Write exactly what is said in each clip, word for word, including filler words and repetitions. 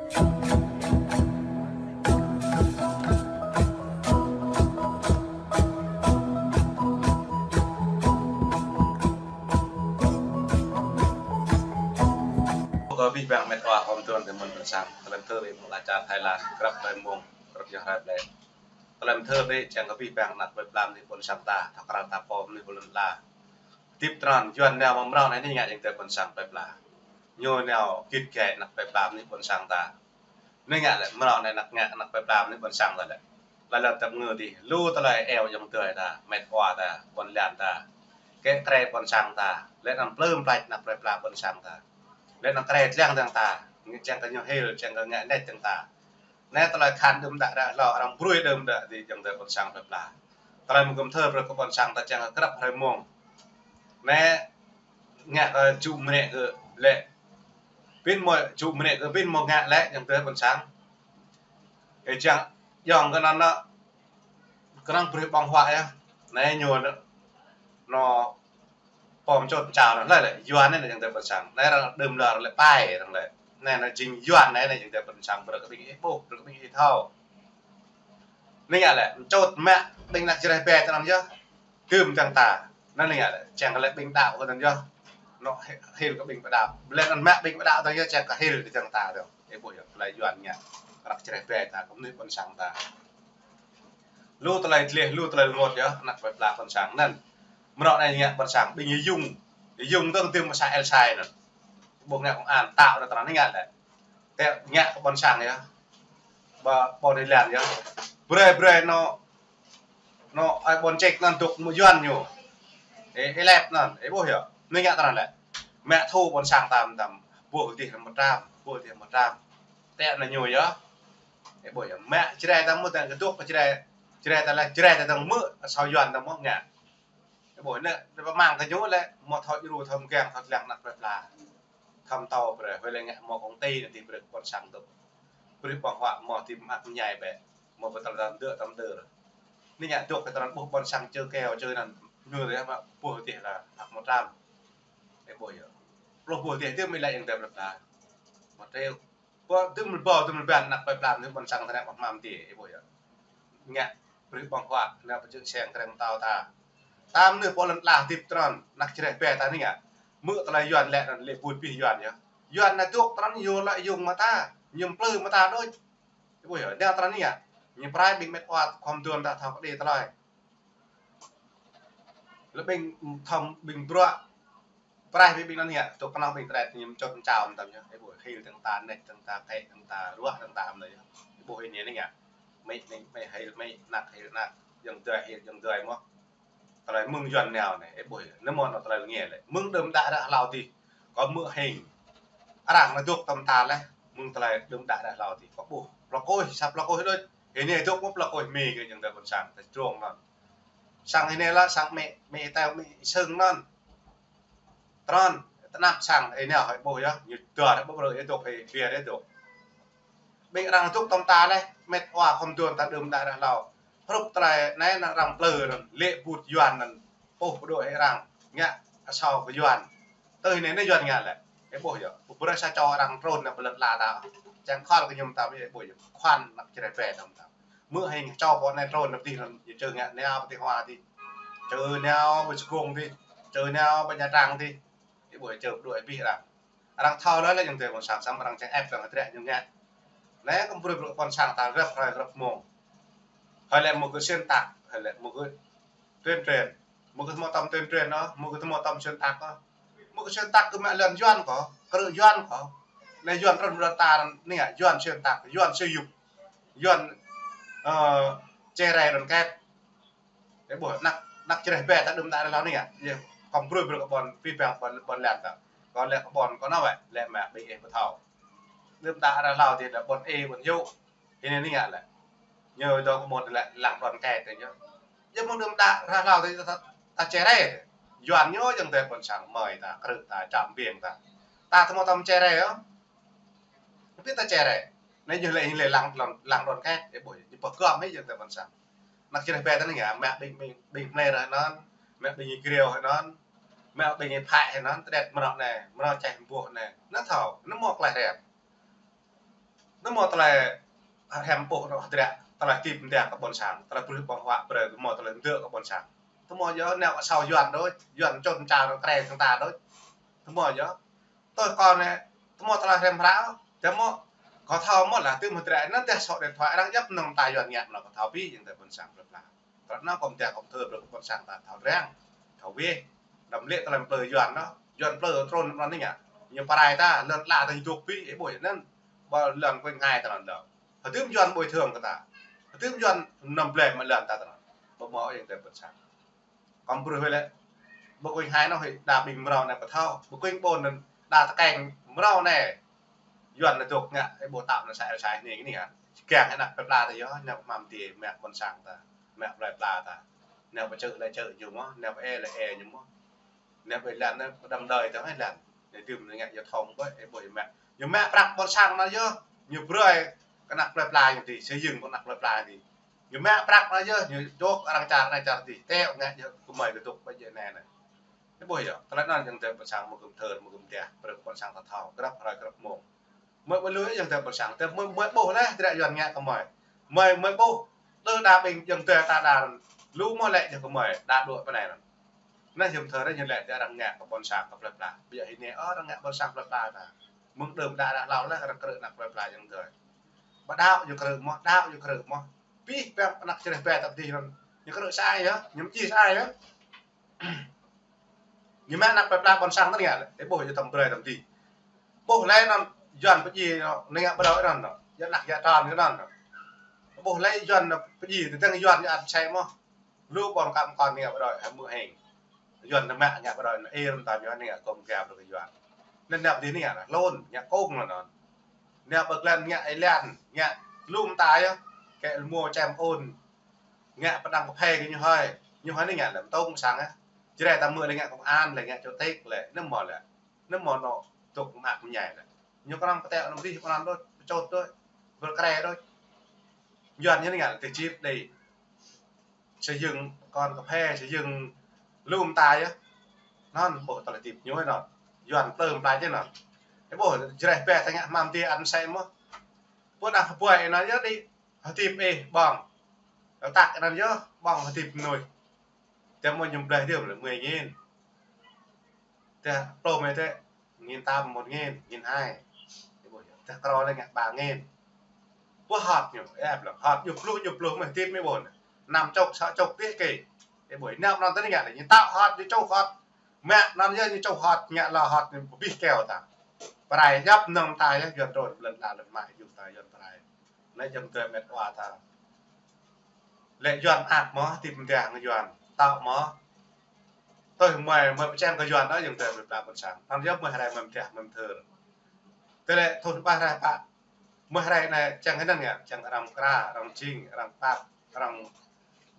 Kơ abih bang met wa hom tuan tơ mơ̆n ƀôn sang. Tơlơi thơ ri mơ̆ng ala čar Thái Lan, grăp hrơi mông, grăp yơh hrơi ƀlĕ. Tơlơi thơ ri čang kơ abih bang ană plơi pla mơnuih ƀôn sang ta, thâo krăn ta pô mơnuih ƀôn lan la. Hơdip tơnăn, Yuan nao mơ̆ng mrâo anai anai ngă jing tơ ƀôn sang plơi pla. Ñu nao git gai ană plơi pla mơnuih ƀôn sang ta. Anai ngă lĕ, mrâo anai ană ngă ană plơi pla mơnuih ƀôn sang ta lĕ. Laih lăng tơm ngă dih, lu tơlơi iâu ayŏng adơi ta, met wa ta, ƀôn lan ta. Kĕ krĕ ƀôn sang ta, lĕ anăm plơm plač ană plơi pla ƀôn sang ta. Lĕ anăm krĕ tlang dơ̆ng ta, čang kơ ñu hil, čang kơ ngă anet dơ̆ng ta. Anai tơlơi khan đưm đă ră hlâo, arăng brơi đưm đă dih jing tơ ƀôn sang plơi pla. Tơlơi mơ̆ng gum thơ brơi kơ ƀôn sang ta čang kơ grăp hrơi mông. Anai ngă kơ ču mrĕ kơ lĕ. Pin mơ̆ ču mrĕ kơ pin mơ̆ ngă lĕ jing tơ ƀôn sang. Ơ čang, yŏng kơ anăn ană, kơnang brơi ƀơ̆ng huă yơh. Anai ñu ană, ană pom čôt čao anăn lĕ, lĕ, Yuan anai jing tơ ƀôn sang. Anai arăng đưm lăng lĕ pai arăng lĕ. Anai ană jing Yuan anai, anai jing tơ ƀôn sang brơi kơ ƀing ih ƀuh, brơi kơ ƀing ih thâo. Anai ngă lĕ, čôt mă ƀing ană Jrai ƀe tơ anăn yơh. Tơm dơ̆ng ta. Anai ngă lĕ, čang kơ lĕ ƀing đaŏ kơ anăn yơh. Anŏ hi-, hil kơ ƀing pơđaŏ. Lĕ anăn mă ƀing pơđaŏ tơ yơh, čang kơ hil kơ dơ̆ng ta tơ. Ih ƀuh yơh, tơlơi Yuan ngă. Ană Jrai ƀe ta, kơ mơnuih ƀôn sang ta. Lu tơlơi gleh, lu tơlơi rơngot yơh, ană plơi pla ƀôn sang anăn. Mrâo anai ngă ƀôn sang, ƀing ih yŭng. Ih yŭng dơ̆ng tơm mơsa El Sai anăn. Ƀuh ngă công an, tao ană tơnăn anai ngă lĕ. Tĕ ngă kơ ƀôn sang yơh. Ƀơ, ƀơ anai lăng yơh. Brơi, brơi anŏ, anŏ ai ƀôn čĕk anăn dŏ mơ̆ng Yuan ñu. Ê, ê lĕp anăn, ê ƀuh yơh. Anai ngă tơnăn lĕ. Mă thu ƀôn sang ta mơtam. Ƀuh dih mơtram, ƀuh dih mơtram. Tĕ anai ñu yơh. Ê ƀuh yơh. Mă Jrai ta mơ̆ ta kơ dŏ kơ Jrai. Jrai ta lĕ, Jrai ta dơ̆ng mơ̆, asâo Yuan ta mơ̆ ngă. Ê ƀuh anai, anai pơmang kơ ñu lĕ, mơ̆ thâo djru, thâo mơgang, thâo tlang ană plơi pla. Khăm tâo brơi, hơi lĕ ngă mơ̆ công ty anai dih brơi ƀôn sang dŏ. Brơi ƀơ̆ng huă mơ̆ dih mă mơñai bĕ. Mơ̆ bơtăl tăm dơ̆ tăm dơ̆. Anai ngă dŏ kơ tơnăn ƀuh ƀôn sang čơ keo, čơ anăn ñu dih mă ƀuh dih lă hăk mơtram. Ê ƀuh yơh. Pluh ƀuh dih dih mơ̆ lĕ jing tơ plơi pla. Mơ̆ treo. Ƀơ dŭm lĕ ƀâo, dŭm lĕ ƀan, ană plơi pla mơnuih ƀôn sang ta anai ƀu hmâo mơ̆ tih, ih ƀuh yơh. Ngă, brơi ƀơ̆ng huă, ană pơjing seng kreng mơtâo ta. Ta mơnuih pô lŏn tlah hơdip tơnăn, ană Jrai ƀe ta anai ngă. Mơ̆ tơlơi Yuan lĕ anăn lĕ ƀut pih Yuan yơh. Yuan anai dŏ tơnăn ñu lĕ yŭng mơta, ñu plư mơta đôč. Ih ƀuh yơh, anai tơnăn anai ngă. Ñu prai ƀing met wa khom tuan ta thâo kơ đĭ tơlơi. Lĕ ƀing thâo ƀing bruă. Prai ƀing, ƀing anăn ngă, tŭ kơnơ̆ng ƀing tret ñu čôt čao mơtam yơh. Ê ƀuh, hil dơ̆ng ta, anet dơ̆ng ta, kĕ dơ̆ng ta, ruă dơ̆ng ta mơ̆n yơh. Ê ƀuh, anai anai ngă. Mĕ, mĕ, mĕ hil, mĕ anak, hil anak. Ayŏng adơi, hil ayŏng adơi mơ̆. Tơlơi mơ̆ng Yuan nao anai, ê ƀuh, anai mơ̆ anŏ tơlơi ngă lĕ. Mơ̆ng đưm đă ră hlâo dih. Kơ mơ̆ hing. Arăng anai dŏ tơm ta lĕ. Mơ̆ng tơlơi đưm đă ră hlâo dih. Kơ ƀuh. Plơi Kôi, sa Plơi Kôi đôč. Anai dŏ mơ̆ Plơi Kôi Mi kơ ayŏng adơi ƀôn sang. Ta črông anŭn. Sang anai lĕ, sang mĕ, mĕ tao mĕ sưng anŭn. Tơnăn, tơnap sang, ê nao, hơi ƀuh yơh, ñu dua, ƀuh brơi, ê dŏ, ê bia, ê dŏ. Ƀing arăng dŏ tơm ta lĕ, met wa khom tuan ta đưm đă ră hlâo. Hrup tơlơi anai anăn arăng plư anăn, lĕ ƀut Yuan anăn, pơh pơdŏ ê arăng, ngă asâo kơ Yuan. Tơ anai anai Yuan ngă lĕ, ê ƀuh yơh, ƀu brơi sa čô arăng trŭn anăn pơlĕt la ta, čang khŏl kơ ñu mơtam, ê ƀuh yơh, khŏn ană Jrai ƀe ta mơtam. Mơ̆ hing čô pô anai trŭn anăp dih anŭn, ñu čơ ngă nao pơ Tây Hoa dih. Čơ nao pơ Sài Gòn dih. Čơ nao pơ Nha Trang dih. Ih ƀuh čơ pơdŏ ih ƀuh arăng. Arăng thâo lơi lĕ ayŏng adơi ƀôn sang, samơ̆ arăng čang ĕp arăng hơdră ñu ngă. Anai kơ brơi brơi ƀôn sang ta grăp hrơi grăp mông. Hơi lĕ mơ̆ gơ̆ xuyên tạc, hơi lĕ mơ̆ gơ̆ tuyên truyền. Mơ̆ gơ̆ tơmŏ tơm tuyên truyền ôh, mơ̆ gơ̆ tơmŏ tơm xuyên tạc ôh. Mơ̆ gơ̆ xuyên tạc kơ mă lŏn Yuan kơ, kơ Yuan kơ. Anai Yuan trŭn mơ̆ ta anai ngă, Yuan xuyên tạc, Yuan sử dụng. Yuan, ơ, chia rẽ đoàn kết. Ê ƀuh, ană, ană Jrai ƀe ta đưm đă ră hlâo anai ngă. Yơh, khom brơi brơi kơ ƀôn, pi păng ƀôn, ƀôn lan ta. Kơ lĕ kơ ƀôn, kơ anŏ wĕ, lĕ mă ƀing ih ƀu thâo. Đưm đă ră hlâo dih lĕ ƀôn ê, ƀôn yŭ. Anai anai ngă lĕ. Ñu dŏ kơ ƀôn lĕ lăng đoàn kết tơ ñu. Yơh mơ̆ng đưm đă ră hlâo dih ta, ta chia rẽ. Yuan ñu ayŏng adơi ƀôn sang mơi ta, krư̆ ta, čăm ƀing ta. Ta tơmŏ tơm chia rẽ ôh. Ƀu ta chia rẽ. Anai ñu lĕ, ñu lĕ lăng, lăng, lăng đoàn kết. Ê ƀuh, ñu pơgŏm hĭ ayŏng adơi ƀôn sang. Ană Jrai ƀe ta anai ngă, mă ƀing, ƀing, ƀing Khmer ră anŭn, mă ƀing Kriô ră anŭn, mă ƀing Phai ră anŭn, tơdet mơnŏ anai, mơnŏ čeh mbuh anai. Anŭn thâo, anŭn mơ̆ kleh rep. Tơmâo tơlơi hrăm ƀuh rŏh hơdră, tơlơi tip mơdang kơ ƀôn sang, tơlơi brơi ƀơ̆ng huă brơi, tơmâo tơlơi mdơ̆ kơ ƀôn sang. Tơmâo yơh nao asâo Yuan đôč, Yuan čŏt čar krĕ sang ta đôč. Tơmâo yơh. Tui kâo anai, tơmâo tơlơi hrăm hră, tơmâo kâo thâo mơ̆ lah tip mơdră anŭn tơdah sŏk điện thoại arăng djăp nŏng ta Yuan ngă anŭn kâo thâo ƀing ayŏng adơi ƀôn sang plơi pla. Tơlơi anŭn kâo mơdang kâo thâo brơi ƀôn sang ta thâo răng, thâo weh. Đăm lĕ tơlơi plơi Yuan anŭn, Yuan plơi trŭn anŭn anai ngă. Ñu pơrai ta, lŏn ala ta dŏ ƀu ih ƀuh anŭn. Ƀơi lŏn Quảng Ngãi ta anŭn đôč. Hơdôm Yuan bồi thường kơ ta. Hơdôm Yuan năm blem mă lŏn ta anŭn. Ƀu hmâo ayŏng adơi ƀôn sang. Kâo brơi weh lĕ. Ƀơi Quảng Ngãi anŭn hơi đa ƀing mrâo anai pơthâo. Ƀơi Quảng Ngãi ƀôn anŭn đa tơkeng mrâo anai. Yuan anŭn dŏ ngă, ih ƀuh tơl anŭn sai sai anai anai hă. Čơkeng ană plơi pla ta yơh, ană mơ̆ng ti mă ƀôn sang ta. Mă plơi pla ta. Ană pơčeh lĕ čeh ñu mơ̆n, ană pơ-e lĕ e ñu mơ̆n. Ană pơ-e lăn anŭn pơđăm đơi tơ̆ng ih lăn. Anai tơm anai ngă yơh thŏng ƀơi, ih ƀuh yơh mă. Ñu mă prăk ƀôn sang anŭn yơh, ñu brơi kơ ană plơi pla ñu tih, xây dựng kơ ană plơi pla ñu tih. Ñu mă prăk anŭn yơh, ñu dŏ arăng čar anai čar tih, tơl ngă yơh kơmơi kơdŏk ƀơi anai anai. Ih ƀuh yơh, tơlơi anŭn ayŏng adơi ƀôn sang mơ̆ gum thơr, mơ̆ gum teh, brơi ƀôn sang ta thâo, grăp hrơi grăp mông. Mơi ƀuh lu ayŏng adơi ƀôn sang, tơdah mơi, mơi ƀuh lĕ, hơdră Yuan ngă kơ mơi. Mơi, mơi ƀuh, tơdah ƀing ayŏng adơi ta đa lu mơ̆ lĕ yơh kơ mơi, đa đuaĭ pơ anai anŭn. Anai ayŏng adơi ñu lĕ tơdah arăng ngă kơ ƀôn sang kơ plơi pla. Ƀiă hĭ anai, ơ, arăng ngă ƀôn sang plơi pla ta. Mơ̆ng đưm đă đă hlâo lĕ arăng krư̆ ană plơi pla ayŏng adơi. Ƀă đaŏ ñu krư̆ mơ̆n, đaŏ ñu krư̆ mơ̆n. Pih păng ană čơreh ƀe tơpă dih anŭn. Ñu krư̆ sa ai yơh, ñu mơčih sa ai yơh. Ñu mă ană plơi pla ƀôn sang tơl ngă lĕ. Ih ƀuh yơh tơm brơi tơm dih. Ƀuh lĕ anŭn Yuan pơdjai anŭn, anai ngă ƀơi đôč anŭn. Yơh ană yơh tran anŭn. Ƀuh lĕ Yuan pơdjai, tơdang Yuan yơh ăt sai mơ̆n. Lu ƀôn kăm kon anai ngă ƀơi đôč, hă mơ̆ hĕng. Yuan anŭn mă ngă ƀơi đôč, anŭn ih răm ta ñu anai ngă kông gap lu kơ Yuan. Anŭn ană pơdjai anai ngă lĕ, lŏn, ngă kông anŭn anŭn. Ană ƀơi lăn ngă ih lăn, ngă lu mơta yơh. Kĕ lu mơ̆ čem ôn. Ngă pơdăng kơphê kơ ñu hơi. Ñu hơi anai ngă lĕ mơtông sang yơh. Jrai ta mơ̆ lĕ ngă công an, lĕ ngă chủ tịch lĕ, anŭn mơ̆ lĕ. Anŭn mơ̆ anŭn dŏ mă mơñai lĕ. Ñu kơnơ̆ng pơtĕ anŭn dih, kơnơ̆ng đôč, pơčŏt đôč. Bơr krĕ đôč. Yuan ñu anai ngă lĕ tơčip đĭ. Xây dựng kon kơphê, xây dựng lu mơta yơh. Anŭn ƀuh tơlơi tip ñu anŭn. Yuan plơi pla yơh anŭn. Ih ƀuh jrai ƀe ta ngă hmâo tih ăn sai mơ̆n. Ƀuh ană hơpuai anŭn yơh đĭ hơdip ih ƀơ̆ng. Tơl tăk anŭn yơh ƀơ̆ng hơdip mơnuih. Tơdah mơ̆ ñu blơi tơl lĕ mười nghìn. Tơdah plơi mơi tơl nghìn tám, một nghìn, nghìn hai. Tơdah krô lĕ ngă ba nghìn. Ƀuh hŏt ñu, ih ƀuh lĕ hŏt ñu pluh, ñu pluh mơi hơdip mơi ƀuh anŭn. Năm chục, sa chục tih kơ. Ih ƀuh anŭn anŭn tơl anai ngă lĕ ñu tao hŏt, ñu čuh hŏt. Mă anŭn yơh ñu čuh hŏt, ngă lŏ hŏt ñu pơbih keo ta. Pơrai djăp nŏng ta yơh Yuan trŭn lŏn đa lŏn mă yơh ta Yuan pơrai. Anai ayŏng adơi met wa ta. Lĕ Yuan ăt mơ̆, tip mơdang Yuan. Tao mơ̆. Tui mơi, mơi pơčeh kơ Yuan anŭn ayŏng adơi plơi pla ƀôn sang. Anŭn yơh mơi rai mơi mơdeh mơi mơthơr. Tơlơi thun ƀah rai pă. Mơi rai anai čang anŭn ngă, čang arăng Mơkra, arăng Jing, arăng Pap, arăng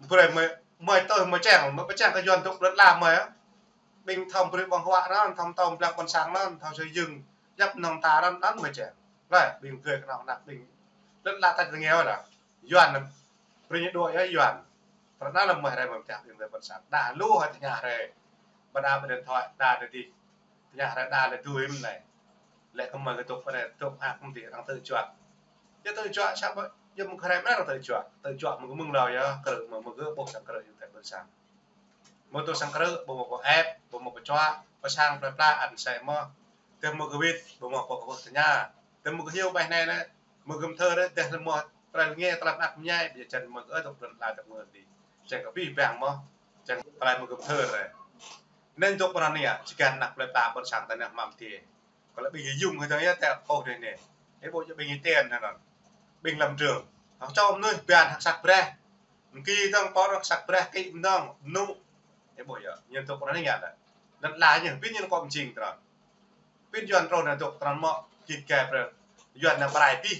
brơi mơi, mơi tui mơi čang, mơi pơčeh kơ Yuan dŏ lŏn đa mơi. Ƀing thâo brơi ƀơ̆ng huă anŭn, thâo tơm plơi ƀôn sang anŭn, thâo xây dựng djăp nŏng ta anŭn, anŭn mơi čang. Lĕ, ƀing gơ̆ kơnơ̆ng ană ƀing lŏn đa ta tơngeo lah. Yuan, brơi ñu đuaĭ yơh Yuan. Tơl anŭn lĕ mơi rai mơi mơdeh ayŏng adơi ƀôn sang. Đa lu hơi tơña rai. Ƀă đa ƀơi điện thoại, đa đa dih. Tơña rai đa lĕ tui mơ̆n anai. Lĕ kơmơi kơdŏk pơ anai, dŏ hă kơmơi tih arăng tơjuă. Yơh tơjuă sa ƀă, yơh mơ̆ng kơ rai mơ̆n arăng tơjuă. Tơjuă mơ̆ng kơ mơ̆ng hlâo yơh, krư̆ mơ̆ng, mơ̆ng kơ ƀuh sang krư̆ ayŏng adơi ƀôn sang. Mơ̆ tui sang krư̆, ƀu mơ̆ pơep, ƀu mơ̆ pơčuă, pơ sang plơi pla ăn sai mơ̆. Tơdah mơ̆ kơ wĭt, ƀu mơ̆ pơkơwưh tơña. Tơdah mơ̆ kơ hyu ƀai anai lĕ, mơ̆ gum thơr lĕ, tơdah lĕ mơ̆ tơlơi ngă tơlơi mơak mơñai, ƀiă čang mơ̆ kơ dŏ lŏn đa dŏ mơ̆ dih. Čang kơ pih păng mơ̆, čang tơlơi mơ̆ gum thơr lĕ. Anŭn dŏ pơ anai ngă, čơkăn ană plơi pla ƀôn sang ta anai hmâo tih. Kơ lĕ ƀing ih yŭng hơdơr yơh tơl kơ anai anai. Ih ƀuh yơh ƀing ih ten anŭn. Ƀing lăm trường. Hăng čom mơnuih biă hăng sat breh. Mơ̆ng ki tơ̆ng pô hăng sat breh ki mơ̆ng dơ̆ng, mơnŭ. Ih ƀuh yơh, ñu dŏ pơ anai ngă lĕ. Lŏn đa ñu, pĭn ñu kơ mơjing tơrăn. Pĭn Yuan trŭn anŭn dŏ tơrăn mơ̆, git gai brơi. Yuan anŭn pơrai pih.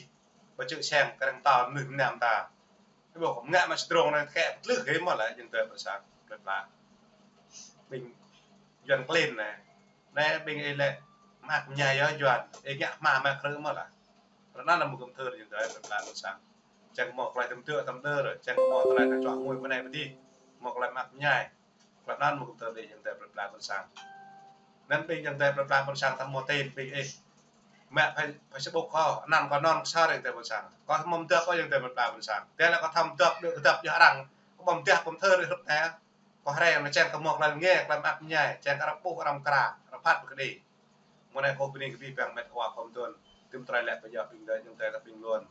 Ƀu čơ̆ seng, kơnơ̆ng tơl mơnuih mơnam ta. Ih ƀuh, ngă mă sơdrông anai, kĕ pơtlưh hĭ mơ̆ lĕ, ayŏng adơi ƀôn sang, plơi pla. Ƀing Yuan klin anai. Anai ƀing ih lĕ mơak mơñai yơh Yuan, ih ngă hmua mă krư̆ mơ̆ lah. Tơl anŭn lĕ mơ̆ gum thơr ayŏng adơi plơi pla ƀôn sang. Čang mơ̆ tơlơi tơm tơ̆ tơm đơr, čang mơ̆ tơlơi kơ čuă ngui pơ anai pơ dih. Mơ̆ tơlơi mơak mơñai. Tơl anŭn mơ̆ gum thơr đĭ ayŏng adơi plơi pla ƀôn sang. Anŭn ƀing ayŏng adơi plơi pla ƀôn sang ta mơ̆ ten ƀing ih. mă phai, phai Facebook kâo, anăn kâo anŭn kơ sa rơ̆ng tơ ƀôn sang. Kâo mơ̆ng dăp kâo yang tơ ƀôn sang. Tơ lĕ kâo thăm dăp, dŏ kơ dăp yơh arăng. Kâo mơ̆ng dăp kâo thơr rơ̆k tơ. Kâo hrĕng mă čang kâo mơ̆ng klai ngă, klai mă ăp ñai, čang kơ arăng ƀuh arăng kra, arăng phat ƀu kơđi. Mơ̆ng anai kâo bơni kơ ƀing met wa kâo mơ̆ng tơl, tơm tơrai lĕ pơjăp ƀing đơi, ñu tơ kơ ƀing lŏn.